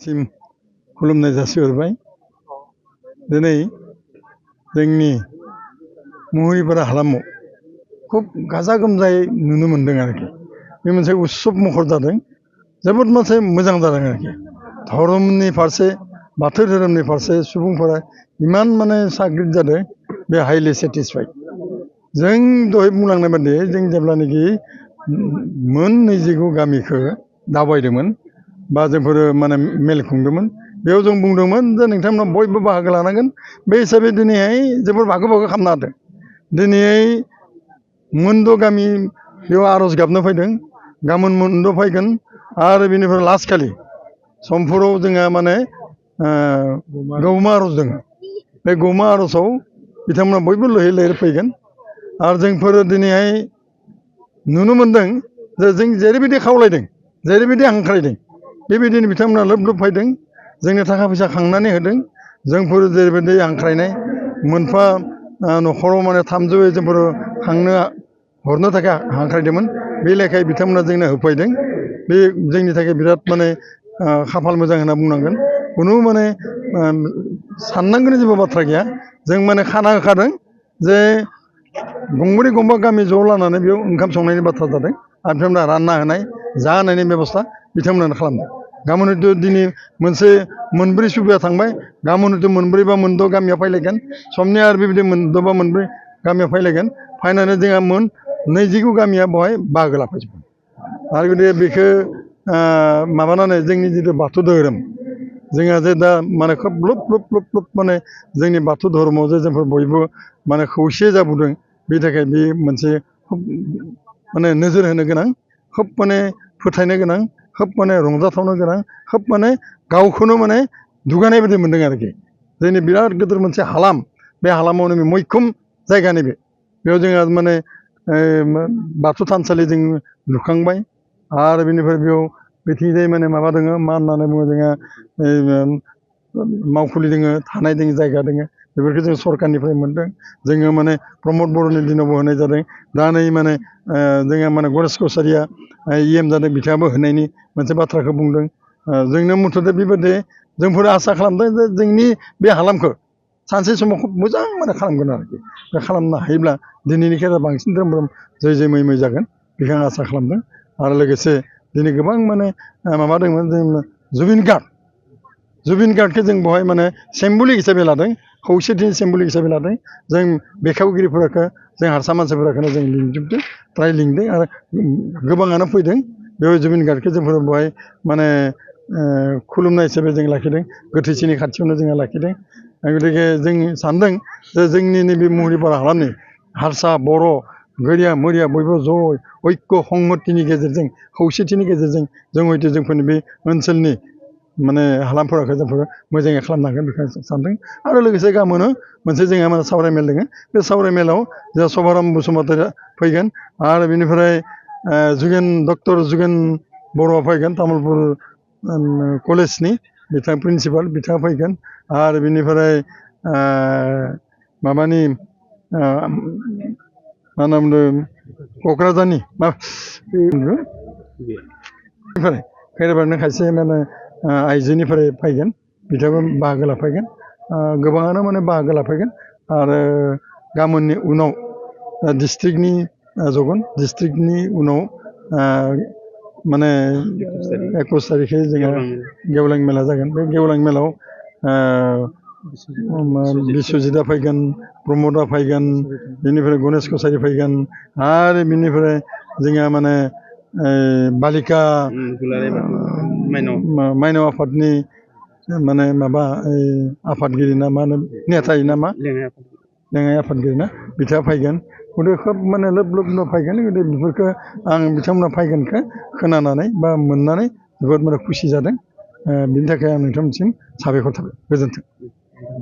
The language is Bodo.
सिम खुलुमनाय जासिहरबाय दिनै जोंनि मुहुरिपारा हालामाव खुब गाजा गोमजायै नुनो मोनदों आरोखि बे मोनसे उत्सब महर जादों जोबोद मोनसे मोजां जादों आरोखि धर्मनि फारसे बाथौ धोरोमनि फारसे सुबुंफोरा इमान माने साग्रिद जादों बे हाइलि सेटिसफाइड जों दहाय बुंलांनाय बायदि जों जेब्लानाखि मोन 29 गामिखौ दावबायदोंमोन बा जोंफोर माने मेल खुंदोंमोन बेयाव जों बुंदोंमोन जे नोंथांमोना बयबो बाहागो लानांगोन बे हिसाबै दिनैहाय जोबोर बाहागो खालामनो हादों दिनै मोनद' गामि बेयाव आर'ज गाबनो फैदों गाबोन मोनद' फैगोन आरो बेनिफ्राय लास्ट खालि समफोराव जोंहा माने गौमा आर'ज दङ बे गौमा आर'जआव बिथांमोना बयबो लैहोर लैहोर फैगोन आरो जोंफोर दिनैहाय नुनो मोनदों जे जों जेरैबायदि खावलायदों जेरैबायदि हांख्रायदों बेबायदिनो बिथांमोना लोब लोब फैदों जोंनो थाखा फैसा खांनानै होदों जोंफोर जेरैबायदि हांख्रायनाय मोनफा न'खराव माने 300 जोंफोर खांनो हरनो थाखाय हांख्रायदोंमोन बे लेखायै बिथांमोना जोंनो होफैदों बे जोंनि थाखाय बिराद माने खाफाल मोजां होनना बुंनांगोन खुनु माने साननांगौनि जेबो बाथ्रा गैया जों माने खाना होखादों जे गंब्रै गंबा गामि ज' लानानै बेयाव ओंखाम संनायनि बाथ्रा जादों आरो बिथांमोना रानना होनाय जाहोनायनि बेबस्था बिथांमोनानो खालामदों गाबोन हयथ' दिनै मोनसे मोनब्रै सुबिदा थांबाय गाबोन हयथ' मोनब्रै बा मोनद' गामिया फैलायगोन समनि आरो बेबायदि मोनद' बा मोनब्रै गामिया फैलायगोन फैनानै जोंहा मोन 29 गामिया बेवहाय बाहागो लाफैजोबगोन आरो बिदि बेखौ माबानानै जोंनि जिथु बाथौ धोरोम जोंहा जे दा माने खोब लोब लोब लोब लोब माने जोंनि बाथौ धर्मआव जे जोंफोर बयबो माने खौसे जाबोदों बेनि थाखाय बे मोनसे खोब माने नोजोर होनो गोनां खोब माने फोथायनो गोनां खोब माने रंजाथावनो गोनां खोब माने गावखौनो माने दुगानाय बायदि मोनदों आरोखि जोंनि बिराद गिदिर मोनसे हालाम बे हालामावनो मैखोम जायगा नैबे बेयाव जोंहा माने बाथौ थानसालि जों लुखांबाय आरो बेनिफ्राय बेयाव बिथिंजाय माने माबा दङ मा होननानै बुङो जोंहा मावखुलि दङ थानाय दङ जायगा दङ बेफोरखौ जों सरकारनिफ्राय मोनदों जोङो माने प्रमद बर'नि दिनावबो होनाय जादों दा नै माने जोंहा माने गणेश कछारिया EM जादों बिथाङाबो होनायनि मोनसे बाथ्राखौ बुंदों जोंनो मथ'थे बेबायदि जोंफोर आसा खालामदों जे जोंनि बे हालामखौ सानसे समाव खोब मोजां माने खालामगोन आरोखि बे खालामनो हायोब्ला दिनैनि खेला बांसिन द्रोम द्रोम जै जै मै मै जागोन बेखौ आं आसा खालामदों आरो लोगोसे दिनै गोबां माने माबा दंमोन जों जुबिन गार्डखौ जों बेवहाय माने सिम्बलिक हिसाबै लादों खौसेथिनि सिम्बलिक हिसाबै लादों जों बेखेवगिरिफोरखौ जों हारसा मानसिफोरखौनो जों लिंजोबदों फ्राय लिंदों आरो गोबाङानो फैदों बेयाव जुबिन गार्डखौ जोंफोर बेवहाय माने खुलुमनाय हिसाबै जों लाखिदों गोथैसिनि खाथियावनो जोङो लाखिदों गतिके जों सानदों जे जोंनि नैबे मुहुरिपारा हालामनि हारसा बर' गोरिया मोरिया बयबो ज' ऐक्य संहतिनि गेजेरजों खौसेथिनि गेजेरजों जों हयथ' जोंफोरनि बे ओनसोलनि माने हालामफोरखौ जोंफोर मोजाङै खालामनांगोन बेखौ सानदों आरो लोगोसे गाबोनो मोनसे जोंहा माने सावरायमेल दङ बे सावरायमेलाव जोंहा सभाराम बसुमतारी फैगोन आरो बेनिफ्राय डक्टर जुगेन बर'आ फैगोन तामुलपुर कलेजनि बिथां प्रिन्सिपाल बिथाङा फैगोन आरो बेनिफ्राय माबानि मा होनना बुंदों क'क्राझारनि खैराबारिनि खायसे माने आइजोनिफ्राय फैगोन बिथांमोन बाहागो लाफैगोन गोबाङानो माने बाहागो लाफैगोन आरो गाबोननि उनाव डिस्ट्रिक्टनि जगोन डिस्ट्रिक्टनि उनाव माने 21 तारिखै जोंहा गेवलां मेला जागोन बे गेवलां मेलाव बिस्वजितआ फैगोन प्रमदआ फैगोन बेनिफ्राय गणेश कछारी फैगोन आरो बेनिफ्राय जोंहा माने बालिका माइनाव आफादनि माने माबा आफादगिरि ना मा होनो नेथाय ना मा लेङाइ आफादगिरि ना बिथाङा फैगोन गथिखे खोब माने लोब लोब फैगोन गथिखे बेफोरखौ आं बिथांमोना फैगोनखौ खोनानानै बा मोननानै जोबोद माने खुसि जादों बिनि थाखाय आं नोंथांमोनसिम साबायखर थाबाय गोजोन्थों।